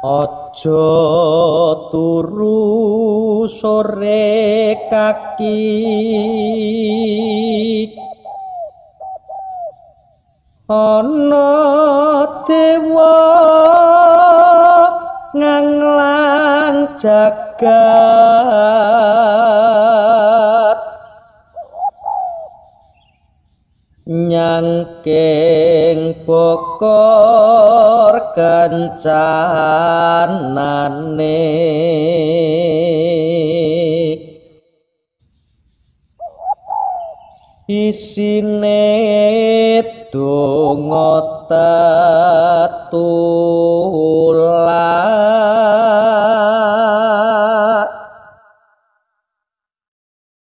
Aja turu sore kaki, ana dewa nganglang jagat. Nyangking bokor kencanane, isine donga tetulak,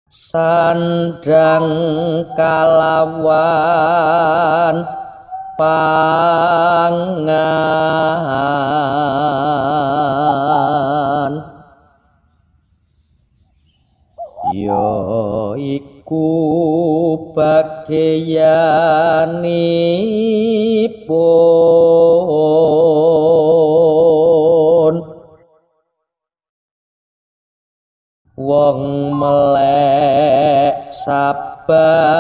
sandang kalawan pangan. Ya iku bageyanipun wong melek sabar